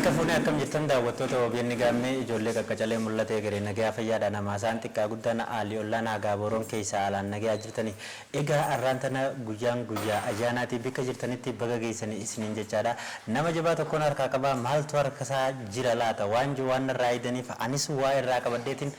Harka fuunee akkam jirtan daawwattoota OBN Gaammee ijoollee qaqqacalee mul'atee garee nagaa fayyaadha namaa isaan xiqqaa guddaan aalii ollaan hagaa boroon keessaa alaan nagaa jirtani. Egaa arraan tana guyyaan guyyaa ayyaanaatii bikka jirtanitti baga geessanii isiniin jechaadha. Nama jabaa tokkoon harkaa qabaa maaltu harkasaa jira laata waan jiru waan irraa eegdaniif anis waa irraa qabadheetiin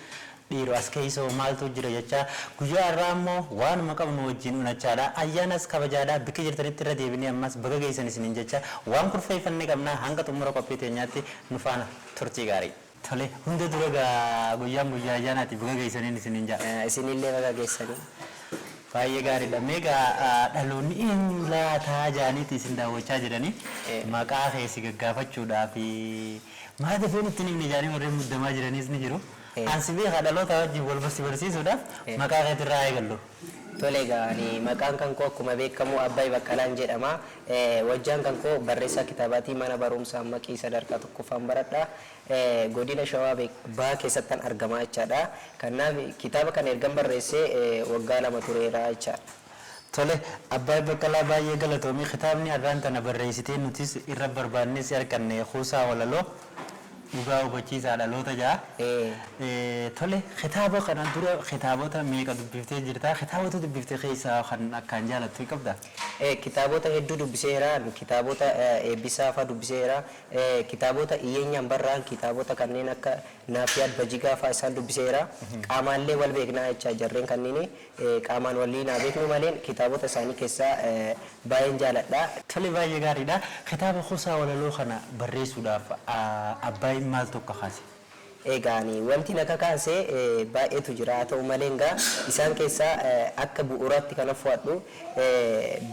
dhiiru as keessoo maaltu jira jecha guyyaa irraa immoo waanuma qabnu wajjin unachaadha. Ayyaanas kabajaadha bikka jirtanitti irra deebinee ammas baga geessan isiniin jecha waan kurfeeffannee qabna hanga xumura qophii teenyaatti nu faana turtii gaarii. Tole hunda dura gaa guyyaan guyyaa ayyaanaati baga geessaniin isiniin jaa. Isinillee baga geessanii. Baay'ee gaariidha. Meegaa dhaloonni eenyu laataa jaaniiti isin daawwachaa jiranii maqaa keessi gaggaafachuudhaa fi maal dafee nutti himne jaanii warreen muddamaa jiraniis ni jiru. Ansi beekaa dhaloota wajjin wal barsiisuudhaaf maqaa keetirraa eegallu. Tole egaa ani maqaan kan koo akkuma beekamu Abbaay Baqqalaan jedhama. Wajjaan kan koo barreessaa kitaabaatii mana barumsaa Maqii sadarkaa tokkoffaan baradha. Godina Shawaa Bahaa keessattan argamaa jechaadha. Kanaaf kitaaba kana ergan barreessee waggaa 2 tureera jechaadha. Tole Abbaay Baqqalaa baay'ee galatoomii kitaabni har'aan tana barreessitee nutis irra barbaannes arganne kuusaa walaloo dhugaa hubachiisaa dhaloota ja'a. Tole kitaaba kana dura kitaabota meeqa dubbiftee jirta? Kitaabota dubbiftee keessaa kan akkaan jaalattu hin qabdaa? Kitaabota hedduu dubbiseera. Kitaabota eebbisaa fa'aa dubbiseera. Kitaabota iyyeenyaan barraa'an kitaabota kanneen akka Naafiyaad Bajigaa fa'aa isaan dubbiseera. Qaamaallee wal beeknaa jecha jarreen kanneen qaamaan waliin haa beeknu malee kitaabota isaanii keessaa baay'een jaaladha. Tole baay'ee gaariidha. Kitaaba kuusaa walaloo kana barreessuudhaaf Abbaayin maal tokko kaase? Egaa ani wanti na kakaase baay'eetu jira. Haa ta'u malee egaa isaan keessaa akka bu'uuraatti kana fo'adhu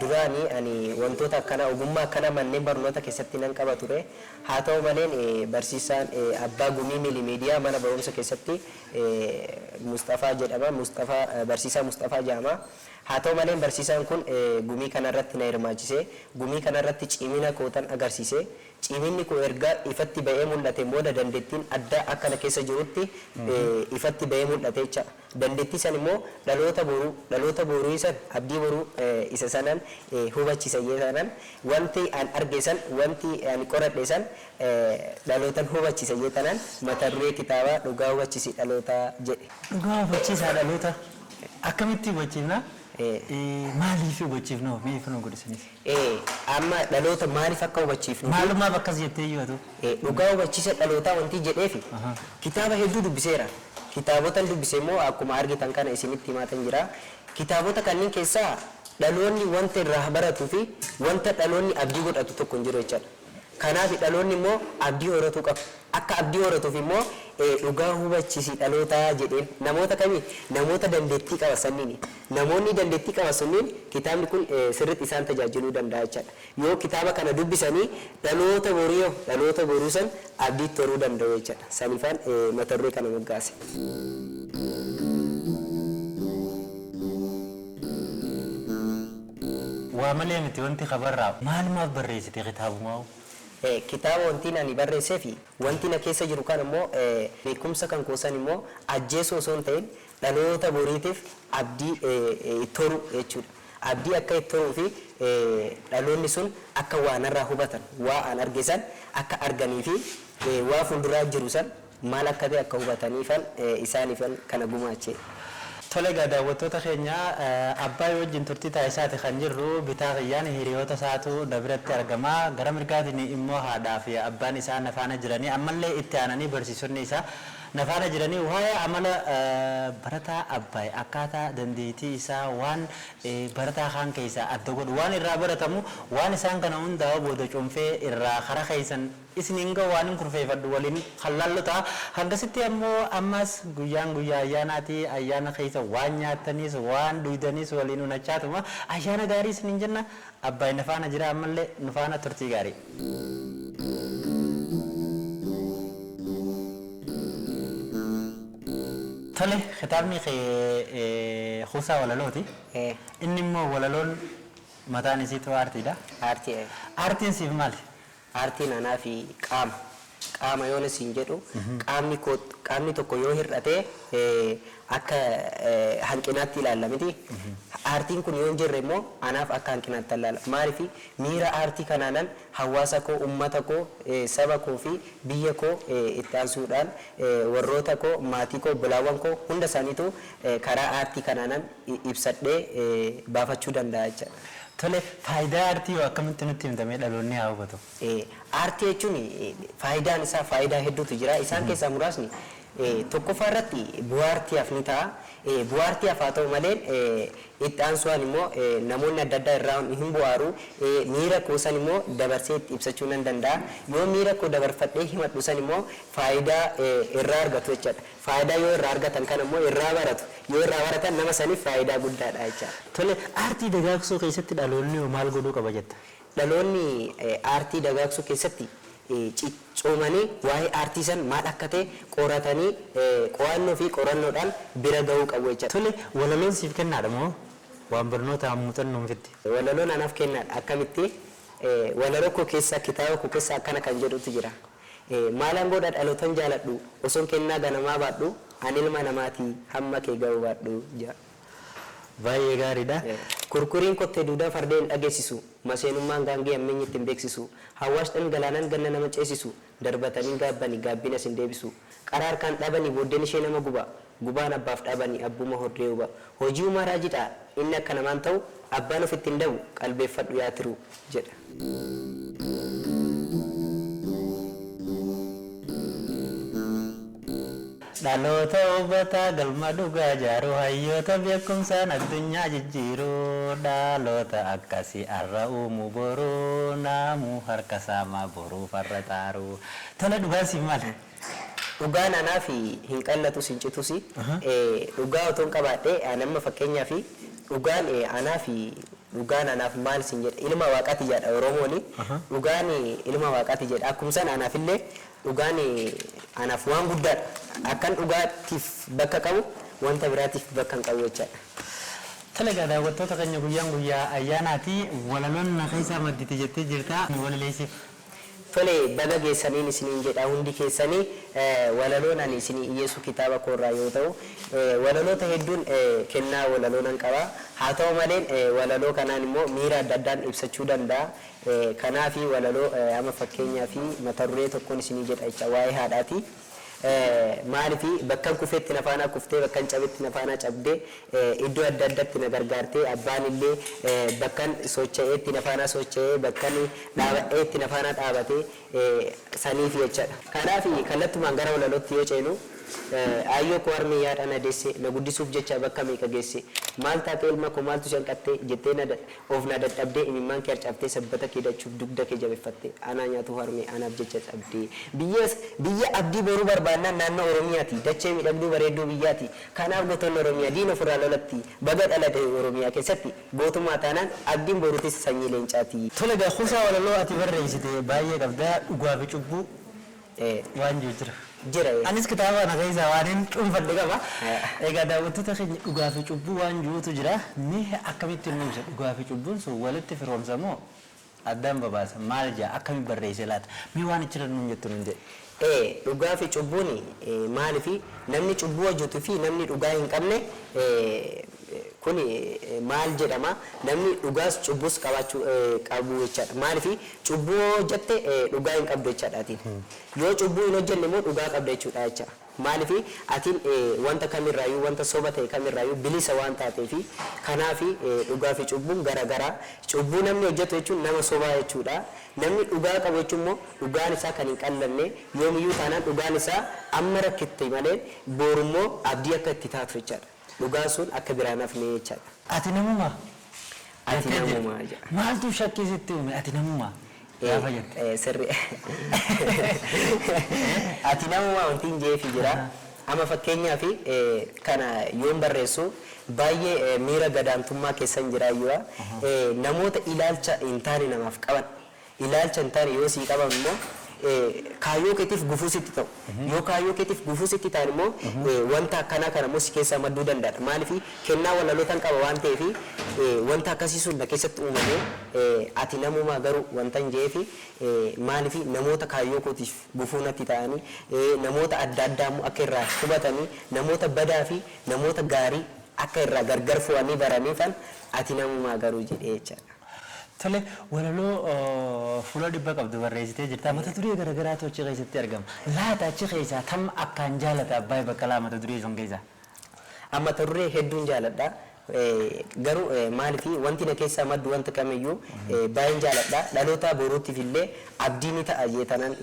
duraani ani wantoota akkanaa ogummaa akkanaa manneen barnoota keessatti nan qaba ture. Haa ta'u malee barsiisaan abbaa gumii miiliimiidiyaa mana barumsa keessatti Mustafaa jedhama. Mustafaa barsiisaa Mustafaa jedhama. Haa ta'u malee barsiisaan kun gumii kanarratti na hirmaachise. Gumii kanarratti cimina kootan agarsiise. Ciminni koo erga ifatti ba'ee mul'ateen booda dandeettiin addaa akka na keessa jirutti ifatti ba'ee mul'ate jecha. Dandeettii san immoo dhaloota boruu dhaloota boruu san abdii boruu isa sanan hubachiisa jee sanan wanti an arge san wanti ani qoradhe san dhalootan hubachiisa jee tanan mata duree kitaabaa dhugaa hubachisi dhalootaa jedhe. Dhugaa hubachiisaa dhaloota akkamitti hubachiifna? Maaliif hubachiifna? Mee ifa nu godhisinis. Amma dhaloota maaliif akka hubachiifnu Maalumaaf akkas jettee iyyatu? Dhugaa hubachiisa dhalootaa wanti jedheefi kitaaba hedduu dubbiseera. Kitaabota dubbise immoo akkuma argitan kana isinitti himaatan jira. Kitaabota kanneen keessaa dhaloonni wanta irraa baratuu fi wanta dhaloonni abdii godhatu tokko hin jiru jechaadha. Kanaaf dhaloonni immoo abdii horatuu qaba. Akka abdii horatuuf immoo dhugaa hubachiisi dhalootaa jedheen namoota kamii namoota dandeettii qaba sanniini. Namoonni dandeettii qaba sunniin kitaabni kun sirriitti isaan tajaajiluu danda'a jechaadha. Yoo kitaaba kana dubbisanii dhaloota boruu dhaloota boruu san abdiitti horuu danda'u jechaadha. Saniifaan mata duree kana moggaase. Waa malee miti wanti kabarraa maalumaaf barreessite kitaabumaa? Kitaaba wanti ani barreessee fi wanti na keessa jiru kan immoo beekumsa kan koosan immoo ajjeesuu osoo hin ta'in dhaloota boriitiif abdii itti horu jechuudha. Abdii akka itti horuu fi dhaloonni sun akka waa narraa hubatan waa an arge san akka arganii fi waa fuulduraa jiru san maal akka ta'e akka hubataniifan isaaniifan kana gumaache. Tole egaa daawwattoota keenya Abbaay wajjin turtii taasisaati kan jirru bitaa kiyyaan hiriyoota isaatu na biratti argama. Gara mirgaatiin immoo haadhaa fi abbaan isaa na faana jiranii ammallee itti aananii barsiisonni isaa na faana jiranii waa'ee amala barataa Abbaay akkaataa dandeettii isaa waan barataa kaan keessaa adda godhu waan irraa baratamu waan isaan kana hundaa'u booda cuunfee irraa karaa keessan isiniin ga'u waan hin kurfeeffadhu waliin kan laallu ta'a. Hangasitti ammoo ammas guyyaan guyyaa ayyaanaati. Ayyaana keessa waan nyaattanis waan dhugdanis waliin unachaatuma ayyaana gaarii isiniin jenna. Abbaay na faana jira ammallee nu faana turtii gaarii. Tole kitaabni kee kuusaa walalooti. Inni immoo walaloon mataan isiitu aartiidha. Aartii. Aartiin siif maali? Aartiin anaa fi qaama. Qaama yoon isin jedhu, qaamni koo, qaamni tokko yoo hir'ate akka hanqinaatti ilaalla miti. Aartiin kun yoo hin jirre immoo anaaf akka hanqinaatti ilaala. Maaliif? Miira aartii kanaanan hawaasa koo, uummata koo, saba koo fi biyya koo itti aansuudhaan warroota koo, maatii koo, obbolaawwan koo hunda isaaniitu karaa aartii kanaanan ibsadhee baafachuu danda'a jechuudha. Tole, faayidaa aartii yoo akkamitti nutti himtamee dhaloonni haa hubatu? Aartii jechuun faayidaan isaa faayidaa hedduutu jira. Isaan keessaa muraasni tokkoffaa irratti bu'aa aartiif ni ta'a. Bu'aa aartiif haa ta'u malee, itti aansuudhaan immoo namoonni adda addaa irraa hin bu'aaru. Miira koo san immoo dabarsee itti ibsachuu nan danda'a. Yoo miira koo dabarfadhee himadhu san immoo faayidaa irraa argatu jechaadha. Faayidaa yoo irraa argatan kana immoo irraa baratu. Yoo irraa baratan nama saniif faayidaa guddaadha jechaadha. Tole, aartii dagaagsuu keessatti dhaloonni hoo maal godhuu qaba jetta? Dhaloonni aartii dagaagsuu keessatti cichoomanii waa'ee aartii san maal akka ta'e qoratanii, qo'annoo fi qorannoodhaan bira gahuu qabu jechaadha. Tole, walaloon siif kennaadha moo waan barnoota muuxannoon fidde? Walaloon anaaf kennaadha. Akkamitti? Walaloo koo keessa, kitaaba koo keessa akkana kan jedhutu jira. Maalaan godha dhalootan jaaladhu, osoon kennaa ganamaa baadhu, ani ilma namaatii hamma kee ga'uu baadhu jedha. Baay'ee gaariidha. Kurkuriin kottee duudaa fardeen dhageessisu, maseenummaan gaangee hammeenyi ittiin beeksisu, hawaash dhangalaanan ganna nama ceesisu, darbatanii gaabbani gaabbinas hin deebisu, qara harkaan dhabanii booddeen ishee nama guba, gubaan abbaaf dhabanii abbuma hordee huba, hojii uumaa raajidha inni akka namaan ta'u, abbaan ofitti hin dabu qalbeeffadhu yaa tiruu jedha. Dhaloota hubataa galma dhugaa jaaru, hayyoota beekumsaan addunyaa jijjiiru, dhaloota akkasii har'a uumu boruu naamu harka saamaa boruu farra xaaru. Tole, dhugaan siif maali? Dhugaan anaaf hin qallatus hin citus. Dhugaa otoo hin qabaadhee anamma fakkeenyaaf dhugaan anaaf, dhugaan anaaf maal sin jedha, ilma waaqaati jedha Oromooni. Dhugaan ilma waaqaati jedha. Akkuma sana anaaf illee dhugaan anaaf waan guddaadha. Akkan dhugaatiif bakka qabu wanta biraatiif bakka hin qabu jechaadha. Tole egaa, daawwattoota keenya, guyyaan guyyaa ayyaanaati. Walaloon na keessaa maddite jettee jirta. Walaleessiif. Tole, baga geessaniin isiniin jedha hundi keessanii. Walaloon ani isinii dhiyyeessu kitaaba koorraa yoo ta'u, walaloota hedduun kennaa walaloo nan qaba. Haa ta'u malee, walaloo kanaan immoo miira adda addaan ibsachuu danda'a. Kanaafi walaloo amma fakkeenyaa fi mata duree tokkoon isinii jedha jecha, waa'ee haadhaati. Maalifi? Bakkan kufetti na faanaa kuftee, bakkan cabetti na faanaa cabdee, iddoo adda addaatti na gargaartee, abbaan illee bakkan socho'eetti na faanaa socho'ee, bakkan dhaabadheetti na faanaa dhaabatee saniif jechaadha. Kanaaf kallattumaan gara walalootti yoo ceenu, aayyoo koo harmee yaadha na deesse, na guddisuuf jecha bakka meeqa geesse, maal taatee ilma koo, maaltu si hanqattee jettee na of na dadhabdee, imimmaan kee harcaaftee, sabbata kee dachuuf dugda kee jabeeffatte, anaa nyaatu harmee anaaf jecha cabdee. Biyya abdii boruu barbaannaan naannoo Oromiyaati, dachee miidhagduu bareedduu biyyaati. Kanaaf gotoonni Oromiyaa diina ofirraa lolatti. Baga dhalate Oromiyaa keessatti, gootummaa taanaan abdiin boruutis sanyii leencaati. Tole egaa, kuusaa walaloo ati barreessite baay'ee qabda. Dhugaa fi cubbuu waan jiru jira. Jira. Anis kitaaba kana keessaa waan hin cuunfadhe qaba. Egaa daawwattoota keenya, dhugaa fi cubbuu waan jirutu jira. Mee akkamitti nu ibsa? Dhugaa fi cubbuun sun walitti firoomsa moo addaan babaasa? Maal jaa, akkamitti barreesse laata? Mee waan achirra nuun jettu nuun jedhe. Dhugaa fi cubbuun maalifi namni cubbuu hojjetuu fi namni dhugaa hin qabne kun maal jedhama, namni dhugaas cubbuus qabaachuu qabu jechaadha. Maalifi? Cubbuu hojjette dhugaa hin qabdu jechaadha atiin. Yoo cubbuu hin hojjenne immoo dhugaa qabda jechuudha jecha. Maalifi? Atiin wanta kamirraayyuu, wanta soba ta'e kamirraayyuu bilisa waan taateefi. Kanaafi dhugaa fi cubbuun garagaraa. Cubbuu namni hojjetu jechuun nama sobaa jechuudha. Namni dhugaa qabu jechuun immoo dhugaan isaa kan hin qallanne, yoomiyyuu taanaan dhugaan isaa amma rakkitte malee borummoo abdii akka itti taatu jechaadha. Dhugaan sun akka biraan hafne jechaadha. Ati namuma. Ati namuma jedha. Maaltu shakkii sitti uume ati namuma gaafa jette? Sirri. Ati namuma wanti hin jeefi jira. Amma fakkeenyaaf kana yoon barreessu baay'ee miira gadaantummaa keessan jiraayyuu, namoota ilaalcha hin taane namaaf qaban. Ilaalcha hin taane yoo sii qaban immoo kaayyoo keetiif gufuu sitti ta'u. Yoo kaayyoo keetiif gufuu sitti ta'an immoo wanta akkanaa kana immoo si keessaa madduu danda'a. Maaliif kennaa walalootan qaba waan ta'eef, wanta akkasii sun na keessatti uumamee, ati namumaa garuu wanta hin jeefi, maaliif namoota kaayyoo kootiif gufuu natti ta'anii, namoota adda addaa immoo akka irraa hubatanii, namoota badaa fi namoota gaarii akka irraa gargar fo'anii baraniifan ati namumaa garuu jedhee jechaadha. Tole, walaloo fuula 100 qabdu barreessitee jirta. Mata duree garaagaraatu achi keessatti argama. Laata achi keessaa tam akkaan jaalata Abbaay Baqqalaa mata duree sun keessaa? Amma mata duree hedduun jaaladha. Garuu maaliif wanti na keessaa maddu wanta kamiyyuu baay'een jaaladha. Dhaloota boruutiif illee abdii ni ta'a jeetanan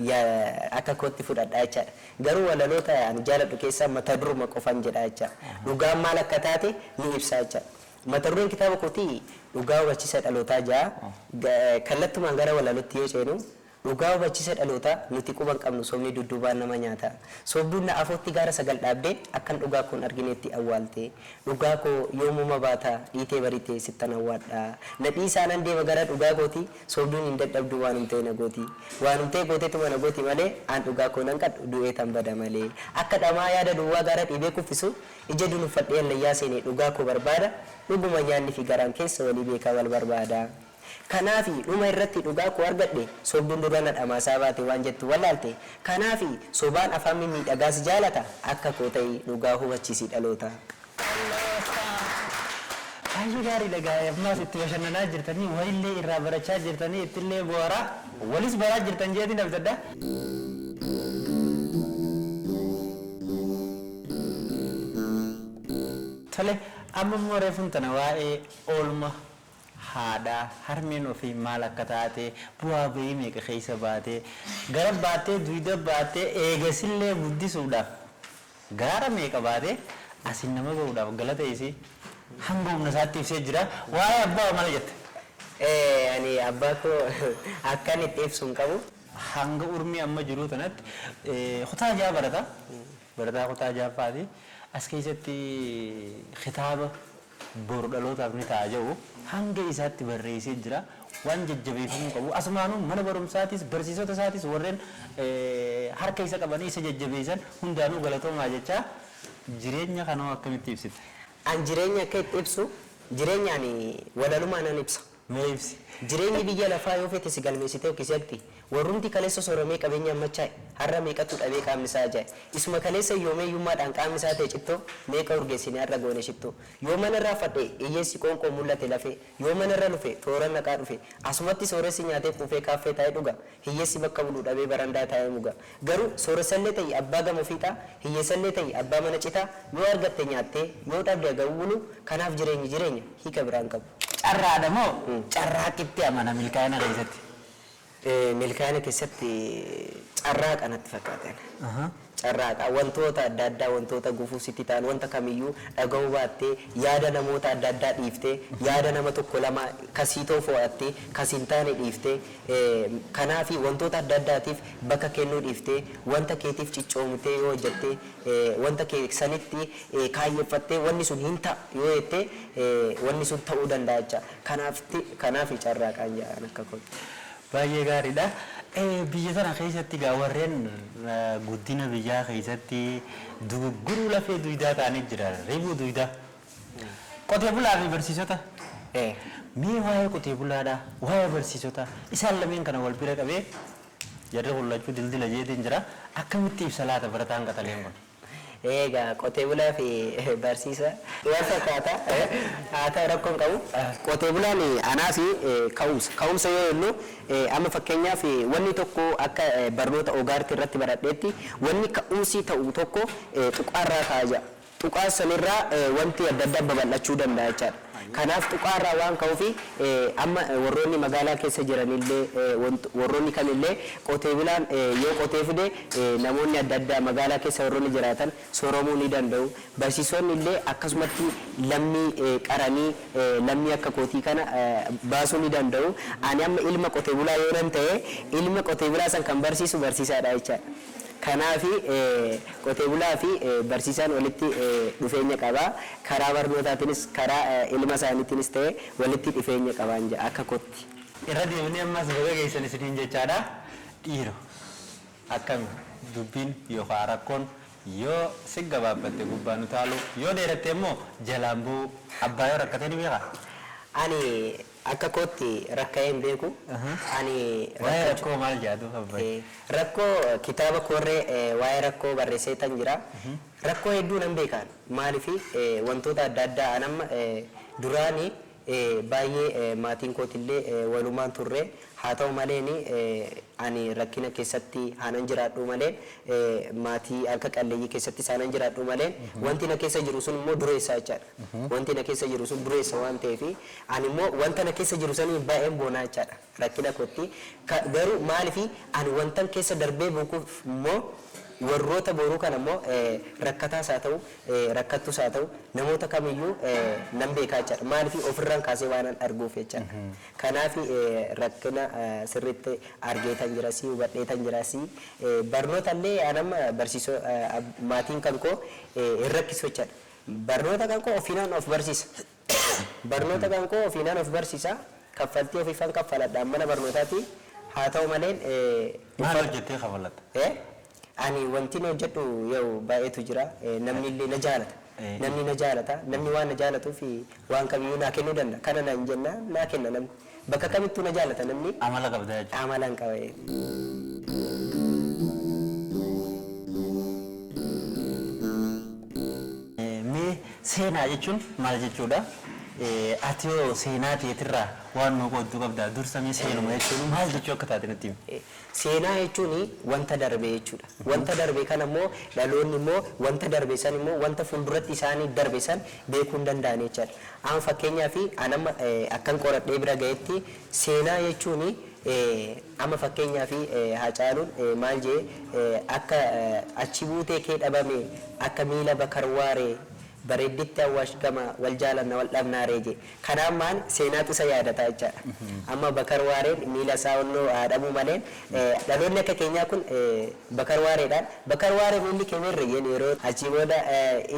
akka kootti fudhadha jechaadha. Garuu walaloota ani jaaladhu keessaa mata duruma qofan jedha jechaadha. Dhugaan maal akka taate ni ibsa jechaadha. Mata dureen kitaaba kootii "Dhugaa hubachiisa dhalootaa" ja'a. Kallattumaan gara walalootti yoo ceenu, dhugaa hubachiisa dhalootaa, nuti quban qabnu sobni dudduubaan nama nyaata. Sobduun na afootti gaara sagal dhaabdee akkan dhugaa koon arginetti awwaalte. Dhugaa koo yoomuma baata, dhiitee baritee sittan awwaadha. Na dhiisaa, nan deema gara dhugaa kooti, sobduun hin dadhabdu, waanum ta'e na gooti. Waanum ta'e gooteetuma na gooti malee, aan dhugaa koo nan qadhu, du'ee tan bada malee. Akka dhamaa yaada duwwaa gaara dhiibee kuffisu, ija dunuffadhee hallayyaa seenee dhugaa koo barbaada. Dhuguma nyaanni fi garaan keessa walii beekaa wal barbaada. Kanaafi dhuma irratti dhugaa koo argadhe, sobduun dura na dhamaasaa baate waan jettu wallaalte. Kanaafi sobaan afaan mimmiidhagaas jaalata, akka koo ta'i, dhugaa hubachiisi dhaloota. Baay'ee gaariidha gaa, ammaas itti bashannanaa jirtanii, walillee irraa barachaa jirtanii, ittillee bohaaraa walis baraa jirtan jeetiin abdadha. Tole, amma immoo reefuun tana waa'ee oolma haadhaa, harmeen ofii maal akka taate, bu'aa bahii meeqa keessa baatee, gara baattee, duyda baattee, eegasillee guddisuudhaaf gaara meeqa baatee asin nama gahuudhaaf galata isii hanga humna isaatti ibsee jira. Waa'ee abbaa maal jette? Ani abbaa koo akkan itti ibsu hin qabu. Hanga urmii amma jiru tanatti kutaa ja'a barata. Barataa kutaa ja'affaati. As keessatti kitaaba boru dhalootaaf ni ta'a jedhu hanga isaatti barreessee jira. Waan jajjabeeffamuu qabu. Asumaanuu mana barumsaatis, barsiisota isaatis, warreen harka isa qabanii isa jajjabeessan hundaanuu galatoomaa jechaa, jireenya kanoo akkamitti ibsite? An jireenya akka itti ibsu, jireenya ani walalumaa nan ibsa. Mee ibsi. Jireenyi biyya lafaa yoo fete si galmeessitee yookiin si haqxi. Warrumti kaleessa sooromee qabeenya ammachaa'e har'a meeqatu dhabee qaamni isaa ajaa'e. Isuma kaleessa yoomee hiyyummaadhaan qaamni isaa ta'e cittoo, meeqa urgeessine har'a goone shittoo. Yoo mana irraa fadhe hiyyeessi qoonqoo mul'ate lafee, yoo mana irra lufe toora naqaa dhufe, asumatti sooressi nyaatee quufee kaaffee taa'ee dhuga, hiyyeessi bakka bulu dhabee barandaa taa'ee muga. Garuu sooressallee ta'i abbaa gamoo fiixaa, hiyyeessallee ta'i abbaa mana citaa, yoo argatte nyaattee yoo dhabde agabuu bulu, kanaaf jireenyi jireenya hiika biraan qabu. Carraadha moo carraaqitti amana milkaa'ina keessatti? Milkaa'ina keessatti carraaqa natti fakkaatan. Carraaqa wantoota adda addaa, wantoota gufuu sitti ta'an, wanta kamiyyuu dhaga'uu baattee, yaada namoota adda addaa dhiiftee, yaada nama tokko lama kasii ta'u fo'attee, kasii hin taane dhiiftee, kanaafi wantoota adda addaatiif bakka kennuu dhiiftee, wanta keetiif ciccoomitee yoo hojjattee, wanta kee sanitti kaayyeffattee, wanni sun hin ta'a yoo jettee, wanni sun ta'uu danda'a jecha. Kanaaf carraaqaan jedhan akka kooti. Baay'ee gaariidha. Biyya tana keessatti gaa warreen guddina biyyaa keessatti dugugguruu lafee duydaa ta'anii jira. Ribuu duydaa. Qotee bulaa fi barsiisota. Mee waa'ee qotee bulaadhaa, waa'ee barsiisota, isaan lameen kana wal bira qabee, jarri kun lachuu dildila jeetiin jira. Akkamitti ibsa laata barataan qaxaleen kun? Egaa qotee bulaa fi barsiisa wal fakkaata. Haa ta'u, rakkoon qabu. Qotee bulaan anaa fi ka'umsa. Ka'umsa yoo jennu, amma fakkeenyaaf wanni tokko akka barnoota ogaartii irratti baradheetti, wanni ka'umsi ta'u tokko tuqaarraa ka'a jedha. Tuqaa sanirraa wanti adda addaa babal'achuu danda'a jechaadha. Kanaaf tuqaarraa waan ka'uufi, amma warroonni magaalaa keessa jiranillee, warroonni kamillee, qotee bulaan yoo qotee fide, namoonni adda addaa magaalaa keessa warroonni jiraatan sooromuu ni danda'u. Barsiisonni illee akkasumatti lammii qaranii lammii akka kootii kana baasuu ni danda'u. Ani amma ilma qotee bulaa yoo nan ta'e, ilma qotee bulaa san kan barsiisu barsiisaadha jechaadha. Kanaafi qotee bulaa fi barsiisaan walitti dhufeenya qaba. Karaa barnootaatiinis, karaa ilma isaaniitiinis ta'e walitti dhufeenya qabaan jedha akka kootti. Irra deemnee ammas baga geessan isiniin jechaadha. Dhiiro. Akkami dubbiin yookaan rakkoon yoo si gabaabbatte gubbaan utaalu, yoo dheeratte immoo jalaan bu'u, abbaa yoo rakkate ni beekaa? Ani akka kootti rakka'ee hin beeku. Ani Waa'ee rakkoo maal jedhatu abbaa? Rakkoo kitaaba koorree waa'ee rakkoo barreessee tan jira. Rakkoo hedduu nan beekaan. Maaliif wantoota adda addaa an amma duraanii baay'ee maatiin kootillee walumaan turre, haa ta'u maleen ani rakkina keessatti haanan jiraadhu malee, maatii harka qalleeyyii keessatti haanan jiraadhu malee, wanti na keessa jiru sun immoo dureessa jechaadha. Wanti na keessa jiru sun dureessa waan ta'eef ani immoo wanta na keessa jiru sanii baay'een boonaa jechaadha rakkina kootti. Garuu maaliif ani wantan keessa darbee beekuuf immoo warroota boruu kana immoo rakkataas haa ta'u, rakkattus haa ta'u, namoota kamiyyuu nan beekaa jechaadha. Maaliif ofirraan kaasee waan an arguuf jechaadha. Kanaaf rakkina sirriitti argeetan jirasi, hubadheetan jirasi. Barnoota illee anamma barsiisoo maatiin kan koo hin rakkisu jechaadha. Barnoota kan koo ofiinaan of barsiisa. Barnoota kan koo ofiinaan of barsiisa. Kaffaltii ofiifan kaffaladha mana barnootaati. Haa ta'u malee Maal hojjettee kafalatta? Ani wanti hojjedhu yoo baay'eetu jira. Namni illee na jaalata. Namni na jaalata. Namni waan na jaalatuuf waan kamiyyuu naa kennuu danda'a. Kana naan jenna naa kenna namni. Bakka kamittuu na jaalata namni. Amala qabda jechuudha. Amalaan qaba. Mee seenaa jechuun maal jechuudha? Ati yoo seenaa teetirraa waan nu qoodduu qabdaa, dursa mee seenuma jechuun maal jechuu akka taate nutti himi. Seenaa jechuun wanta darbe jechuudha. Wanta darbe kana immoo dhaloonni immoo wanta darbe san immoo wanta fuulduratti isaanii darbe san beekuu hin danda'an jechaadha. Amma fakkeenyaaf anamma akkan qoradhee bira ga'etti seenaa jechuun amma fakkeenyaaf Haacaaluun maal jee, akka achi buutee kee dhabame akka miila bakarwaaree bareedditti Awwaash gama wal jaalanna wal dhabnaaree je. Kanaaf maal seenaatu isa yaadata jechaadha. Amma Bakar Waareen miila isaa onnoo dhabuu malee dhaloonni akka keenyaa kun Bakar Waareedhaan Bakar Waaree miilli kee meerre jeen yeroo achii booda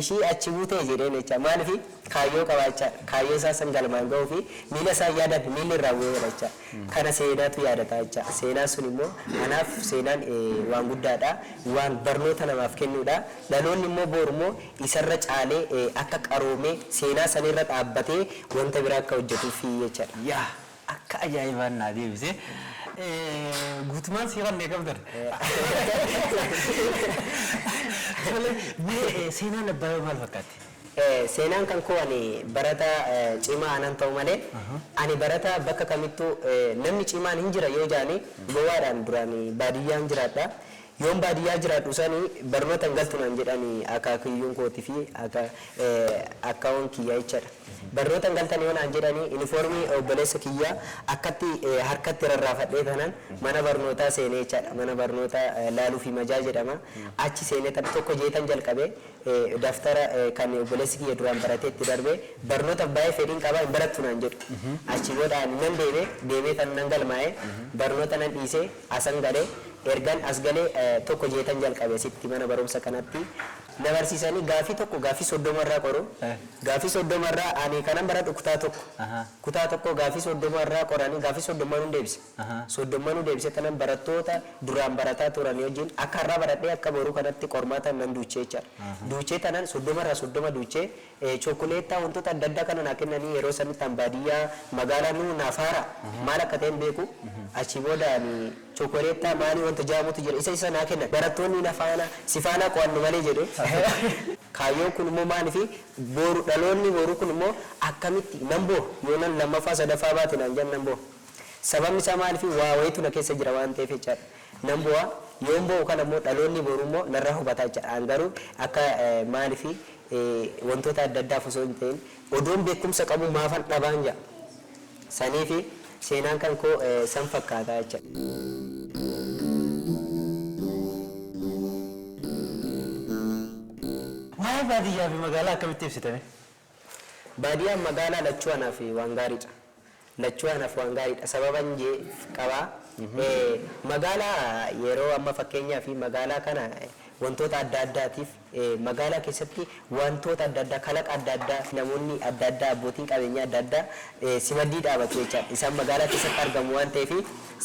ishii achi buutee jedheen jecha. Maaliif kaayyoo qabaa jechaadha. Kaayyoo isaa san galmaan ga'uu fi miila isaa yaadate miilli irraa bu'eera jecha. Kana seenaatu yaadata jecha. Seenaan sun immoo anaaf seenaan waan guddaadha. Waan barnoota namaaf kennuudha. Dhaloonni immoo boru immoo isarra caalee akka qaroomee seenaa sanirra dhaabbatee wanta biraa akka hojjetuuf jechaadha. Yaa, akka ajaa'ibaan naa deebise. Guutumaan si kannee qabdan. Mee seenaan abbaa maal fakkaatti? Seenaan kan koo ani barataa cimaa anan ta'u malee, ani barataa bakka kamittuu namni cimaan hin jira yoo jaani gowwaadhaan duraan baadiyyaan jiraadha. Yoon baadiyyaa jiraadhu sani barnoota hin galtu naan jedhani akaakayyuun kootii fi akkaawwan kiyyaa jechaadha. Barnoota hin galtan yoo naan jedhani yuunifoormii obboleessa kiyyaa akkatti harkatti rarraafadhee tanan mana barnootaa seenee jechaadha. Mana barnootaa laaluu fi majaa jedhama. Achi seenee tan tokko jeetan jalqabee daftara kan obboleessi kiyya duraan baratee itti darbee barnoota baay'ee fedhiin qabaa hin barattu naan jedhu. Achi booda ani nan deemee tan nan galmaa'ee barnoota nan dhiisee asan galee, ergan as galee tokko jeetan jalqabe sitti mana barumsa kanatti na barsiisanii gaafii tokko gaafii 30 irraa qoru. Gaafii 30 irraa ani kanan baradhu kutaa tokko. Kutaa tokko gaafii 30 irraa qoranii gaafii 30 nu deebise. 30 nu deebise tanan barattoota duraan barataa turan wajjin akka har'aa baradhee akka boruu kanatti qormaata nan duuchee jechaadha. Duuchee tanan 30 irraa 30 duuchee chookoleettaa wantoota adda addaa kana naa kennanii, yeroo sanitti an baadiyyaa magaalaa nuu naaf haara maal akka ta'e hin beeku. Achi booda ani chookoleettaa maalii wanta jaamutu jira isa naa kennan, barattoonni na faana si faana qo'annu malee jedhu. Kaayyoon kun immoo maaliif boru dhaloonni boruu kun immoo akkamitti nan boo yoo nan lammaffaa sadaffaa baate naan jedhan nan boo. Sababni isaa maaliif waa wayitu na keessa jira waan ta'eef jechaadha. Nan bu'a, yoon bo'u kana immoo dhaloonni boruu immoo narraa hubataa jechaadha. An garuu akka maaliif wantoota adda addaaf osoo hin ta'in odoon beekumsa qabu maafan dhabaan jedha. Saniifi seenaan kan koo san fakkaataa jechaadha. Waa'ee baadiyyaa fi magaalaa akkamitti ibsitame? Baadiyyaan magaalaa lachuu anaaf waan gaariidha. Lachuu anaaf waan gaariidha. Sababan jee qabaa. Magaalaa yeroo amma fakkeenyaaf magaalaa kana Wantoota adda addaatiif magaalaa keessatti wantoota adda addaa, kalaqa adda addaa, namoonni adda addaa, abbootiin qabeenyaa adda addaa simaddii dhaabatu jechaadha. Isaan magaalaa keessatti argamu waan ta'eef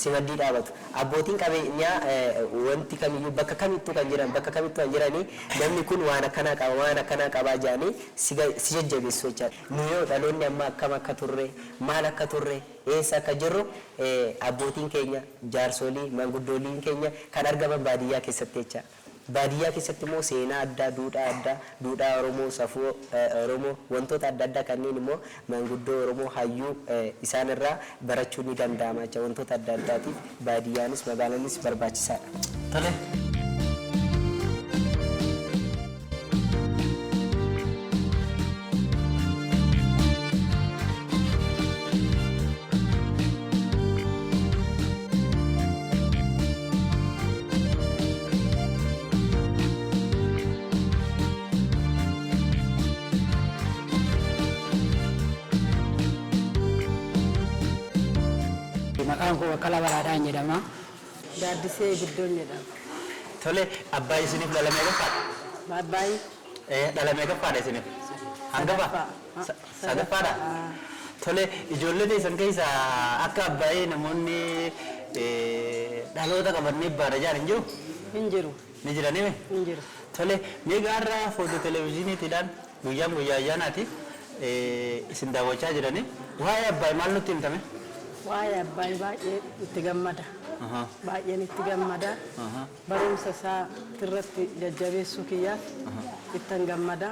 simaddii dhaabatu. Abbootiin qabeenyaa wanti kamiyyuu bakka kamittuu kan jiran, bakka kamittuu kan jiranii, namni kun waan akkanaa qaba, waan akkanaa qabaa jedhanii si jajjabeessu jechaadha. Nu yoo dhaloonni amma akkam akka turre, maal akka turre, eessa akka jirru, abbootiin keenya, jaarsolii, manguddooliin keenya kan argaman baadiyyaa keessatti jechaadha. Baadiyyaa keessatti immoo seenaa addaa, duudhaa addaa, duudhaa Oromoo, safuu Oromoo, wantoota adda addaa kanneen immoo manguddoo Oromoo hayyuu isaan irraa barachuun ni danda'ama jecha. Wantoota adda addaatiif baadiyyaanis magaalaanis barbaachisaadha. Tole. Maqaan koo Baqqalaa Baraadhaan jedhama. Gaaddisee Giddoon jedhama. Tole, abbaa isiniif dhala meeqaffaadha? Baay'ee. Dhala meeqaffaadha isiniif? Hangafa? Sadaffaadha? Tole, ijoollee teessan keessa akka abbaayee namoonni dhaloota qabannee baara jaan hin jiru? Hin jiru. Ni jiranii? Hin jiru. Tole, mee gaarra footoo televezyiiniitiidhaan guyyaan guyyaa ayyaanaati isin daawwachaa jiranii, waa'ee abbaay maal nutti himtame? Waa'ee abbaay baay'ee itti gammada. Baay'een itti gammada. Barumsa isaa irratti jajjabeessuu kiyyaaf ittan gammada.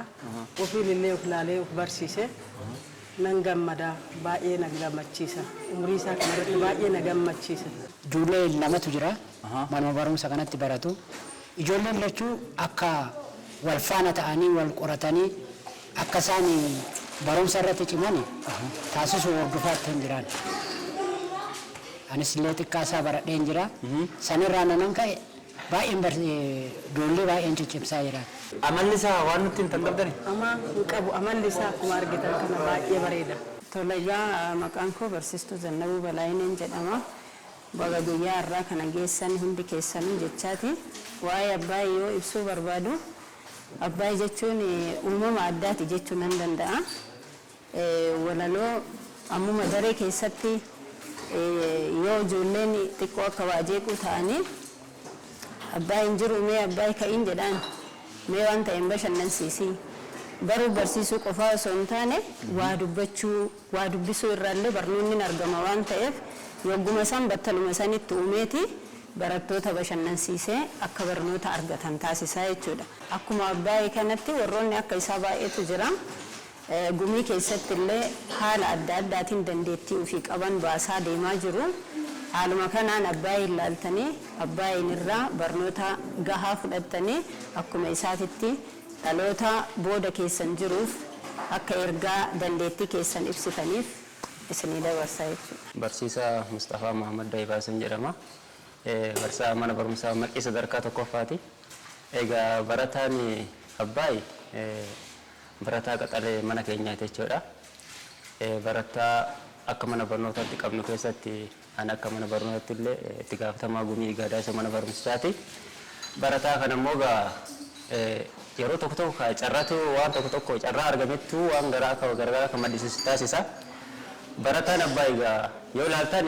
Ofiin illee of laalee of barsiise. Nan gammada. Baay'ee na gammachiisa. Umurii isaa kanarratti baay'ee na gammachiisa. Ijoollee lamatu jira. Manuma barumsa kanatti baratu. Ijoolleen lachuu akka wal faana ta'anii wal qoratanii akka isaan barumsa irratti ciman taasisuu hordofaatti hin jiran. Anis illee xiqqaa isaa baradheen jira. Sanirraa nanan ka'e baay'een ijoollee baay'een ciccimsaa jira. Amalli isaa waan nutti himtan qabdani? Amaa hin qabu. Amalli isaa akkuma argitan kana baay'ee bareeda. Tolayyaa, maqaan koo barsiistuu Zannabuu Balaayineen jedhama. Baga guyyaa har'aa kana geessan hundi keessanuu jechaati. Waa'ee Abbaay yoo ibsuu barbaadu, Abbaay jechuun uumama addaati jechuu nan danda'a. Walaloo ammuma daree keessatti yoo ijoolleen xiqqoo akka waa jeequu ta'anii, "Abbaay hin jiru, mee Abbaay ka'iin" jedhaan, "Mee waan ta'e hin bashannansiisii." Baruu barsiisuu qofaa osoo hin taane, waa dubbachuu, waa dubbisuu irraallee barnoonni argama waan ta'eef, yogguma isaan battaluma sanitti uumeeti barattoota bashannansiisee akka barnoota argatan taasisaa jechuudha. Akkuma Abbaayee kanatti warroonni akka isaa baay'eetu jira. Gumii keessatti illee haala adda addaatiin dandeettii ofii qaban baasaa deemaa jiru. Haaluma kanaan Abbaayeen ilaaltanii, Abbaayeen irraa barnoota gahaa fudhattanii, akkuma isaatitti dhaloota booda keessan jiruuf akka ergaa dandeettii keessan ibsitaniif isinii dabarsaa jechuudha. Barsiisaa Mustafaa Muhammad Daayibaasan jedhama. Barsiisaa mana barumsaa Maqii sadarkaa tokkoffaati. Egaa barataan Abbaay barataa qaxalee mana keenyaati jechuudha. Barataa akka mana barnootaatti qabnu keessatti ani akka mana barnootaatti illee itti gaafatamaa gumii gadaa isa mana barumsaati. Barataa kana immoo egaa yeroo tokko tokko carraatu waan tokko tokko carraa argamettu waan garaa akka garagaraa akka maddisiisu taasisa. Barataan Abbaa egaa yoo ilaaltan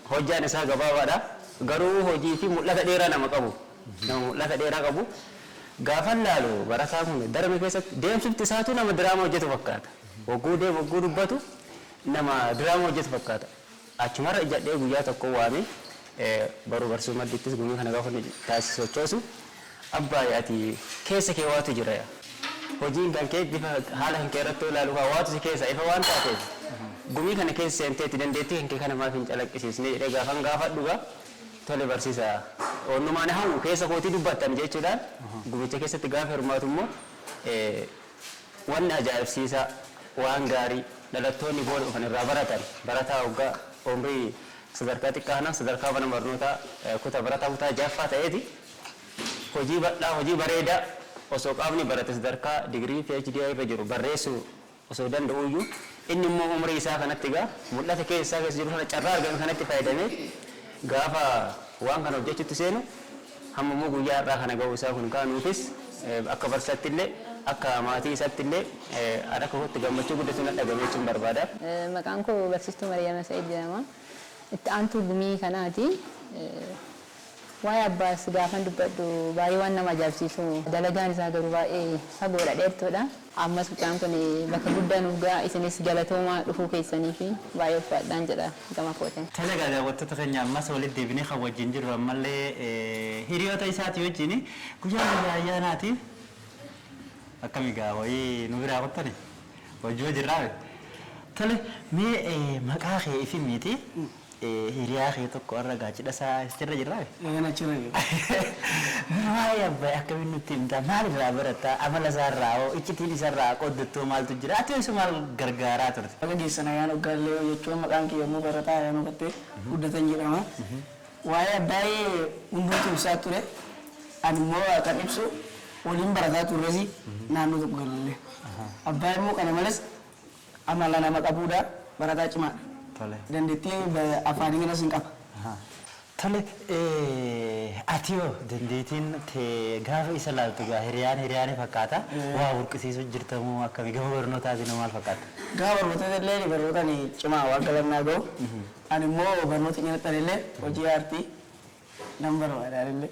hojjaan isaa gabaabaadha. Garuu hojii fi mul'ata dheeraa nama qabu. Nama mul'ata dheeraa qabu. Gaafan laalu barataan kun darbe keessatti deemsifti isaatu nama diraamaa hojjetu fakkaata. Wagguu deemu, wagguu dubbatu nama diraamaa hojjetu fakkaata. Achumarra ijadhee guyyaa tokko waamee baruu barsiisuu maddiittis gumii kana gaafa taasisu sochoosu, "Abbaa, ati keessa kee waatu jira. Hojiin kan kee bifa haala kan kee irratti ilaalu kan waatu si keessa ifa waan taateef, gumii kana keessa seenteetti dandeettii kan kee kana maaf hin calaqqisiisne?" jedhee gaafan gaafadhu, "Gaa tole barsiisa, onnumaan hamu keessa kootii dubbattan" jechuudhaan gumicha keessatti gaafa hirmaatu immoo wanni ajaa'ibsiisaa, waan gaarii dhalattoonni booda dhufan irraa baratan, barataa waggaa umrii sadarkaa xiqqaa kanaa sadarkaa mana barnootaa kutaa barataa kutaa ja'affaa ta'eeti hojii bal'aa, hojii bareedaa osoo qaamni barate sadarkaa digirii PhD irra jiru barreessuu osoo danda'uyyuu, inni immoo umrii isaa kanatti egaa mul'ata keessa isaa keessa jiru kana carraa argame kanatti fayyadamee gaafa waan kana hojjechuutti seenu Hamma immoo guyyaa har'aa kana ga'uu isaa kun kaanuufis akka barsiisaatti illee akka maatii isaatti illee akka kootti gammachuu guddatu na dhagame jechuun barbaada. Maqaan koo barsiistuu Mariyaama Sa'id jedhama. Itti aantuu gumii kanaati. Waa'ee Abbaas gaafan dubbadhu baay'ee waan nama ajaa'ibsiisu, dalagaan isaa garuu baay'ee fagoodha, dheertuudha. Ammas mucaan kun bakka guddaa nuuf ga'a. Isinis galatoomaa dhufuu keessanii fi baay'ee ulfaadhaan jedha gama kootiin. Tole egaa, daawwattoota keenya, ammas walitti deebinee kan wajjin jirru ammallee hiriyoota isaati wajjin. Guyyaa guyyaa ayyaanaati. Akkami gaa, wayii nu biraa qottani? Wajjuma jirraa? Tole, mee maqaa kee ifi miti hiriyaa kee tokko irra gaa cidha isaa sirra jirraa? Eegan achirra jiru. Waa'ee Abbaa akkamiin nutti himta? Maalirraa baratta? Amala isaarraa hoo, iccitiin isarraa qooddattoo maaltu jira? Ati osoo maal gargaaraa turte? Baga geessan ayyaana Uggaallee jechuun, maqaan kiyya immoo barataa ayyaana Ugattee guddatan jedhama. Waa'ee Abbaayee hundumtu ibsaa ture. Ani immoo kan ibsu waliin barataa turres, naannoo tokko galallee. Abbaayee immoo kana malees amala nama qabuudha, barataa cimaadha. Dandeettii afaanii kanas hin qaba. Tole, ati hoo, dandeettiin tee gaafa isa laaltu gaa hiriyaan hiriyaanii fakkaata. Waa burqisiisuu jirtamoo akkamii, gama barnootaatiin hoo maal fakkaata? Gama barnoota illee barnootaan cimaa waan galannaa ga'u. Ani immoo barnoota cinatti illee hojii aartii nan barbaada, illee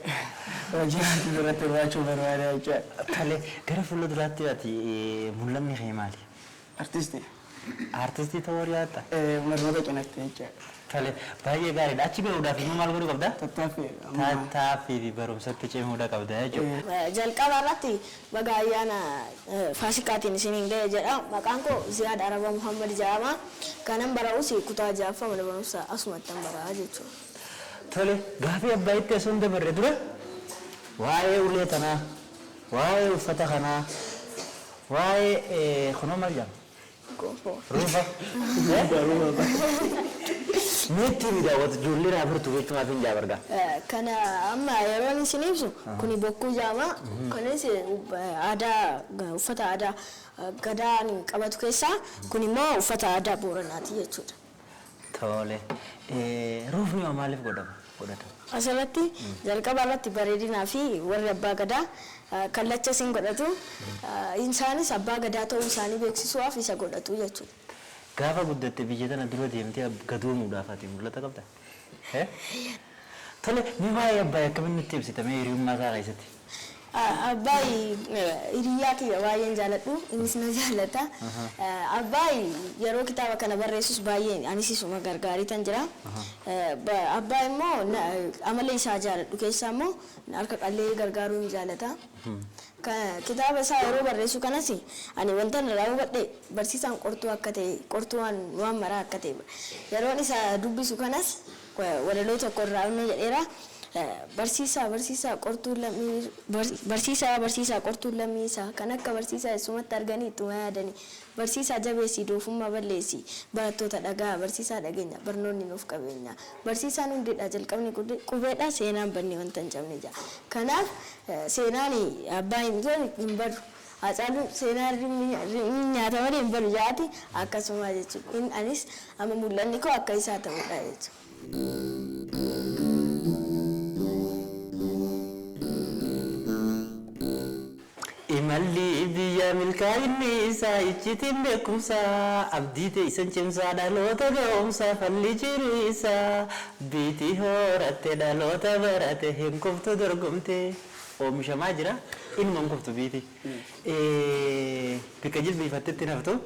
hojii aartii irratti hirmaachuu barbaada jechuudha. Tole, gara fuula duraatti ati mul'anni kee maali? Artistii. Artistii ta'uu dhiyaatta? Barnoota cinatti jechuudha. Tole, baay'ee gaariidha. Achi gahuudhaaf immoo maal godhuu qabda? Tattaaffii. Tattaaffii fi barumsatti cimuudha qabda jechuudha. Jalqaba irratti baga ayyaana Faasikaatiin isiniin ga'e jedha. Maqaan koo Ziyaad Araba Muhammad jedhama. Kanan bara'us kutaa ja'affaa mana barumsaa asumattan bara'a jechuudha. Tole, gaafii abbaa itti osoo hin dabarre dura waa'ee ulee tanaa, waa'ee uffata kanaa, waa'ee kunoo maal jedhama? Gonfoo. Ruufa. Meetti mi daawwatu ijoollee naa furtu jechuun hin jaabargaa. Kana amma yeroon isin ibsu, kuni bokkuu jedhama. Kunis aadaa, uffata aadaa Gadaan qabatu keessaa, kun immoo uffata aadaa Booranaati jechuudha. Tole, ruufni hoo maaliif godhama? Godhatama? Asirratti jalqaba irratti bareedinaa fi warri abbaa Gadaa kallacha isin godhatu. Isaanis abbaa Gadaa ta'uu isaanii beeksisuudhaaf isa godhatu jechuudha. Gaafa guddatte biyya tana dura deemtee gadoomuudhaaf ati mul'ata qabda? Tole, mee waa'ee abbaa akkamiin nutti ibsita mee hiriyummaa isaa keessatti? Abbaay hiriyaa kiyya baay'een jaaladhu, innis na jaallata. Abbaay yeroo kitaaba kana barreessus baay'ee anis isuma gargaariitan jira. Abbaa immoo amala isaa jaaladhu keessaa immoo harka qallee gargaaruu ni jaalata. Kitaaba isaa yeroo barreessu kanas ani wanta irraa hubadhe barsiisaan qortuu akka ta'e, qortuu waan maraa akka ta'e. Yeroon isa dubbisu kanas walaloo tokko irraa inni jedheera. Barsiisaa, barsiisaa, qortuu lammii, barsiisaa, barsiisaa, qortuu lammii isaa kan akka barsiisaa eessumatti arganii ittuma yaadanii. Barsiisaa jabeessi, doofummaa balleessi, barattoota dhagaa, barsiisaa dhageenya, barnoonni nuuf qabeenya, barsiisaan hundeedha, jalqabni qubeedha, seenaan banne wanta hin cabne jedha. Kanaaf seenaan abbaa hin badu. Hacaaluun seenaan nyaata malee hin badu jaati, akkasuma jechuudha. Anis amma mul'anni koo akka isaa ta'uudha jechuudha. Imalli biyya milkaa'inni isaa iccitiin beekumsaa, abdii teessan cimsaa, dhaloota ga'umsaa, falli jiru isaa biitii horatte, dhaloota barate hin kuftu, dorgomte oomishamaa jira, inuma hin kuftu biitii. Bikka jilbiifattetti naftu.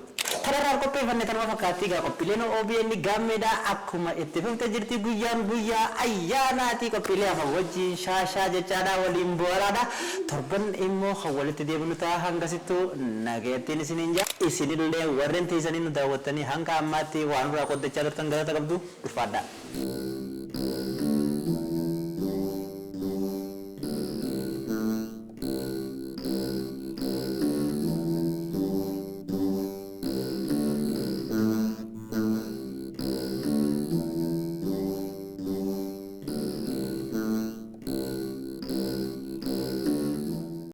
Kanarraa qopheeffanne tanuma fakkaatti. Egaa qophiileen OBN gaammeedha akkuma itti fufte jirti. Guyyaan guyyaa ayyaanaati, qophiilee hafan wajjin shaashaa jechaadha, waliin bu'aaraadha. Torban immoo kan walitti deebinu ta'a, hangasittuu nagayattiin isiniin jaa. Isinillee warreen teessanii nu daawwattanii hanga ammaatti waan nurraa qoddachaa turtan galata qabdu, ulfaadhaa.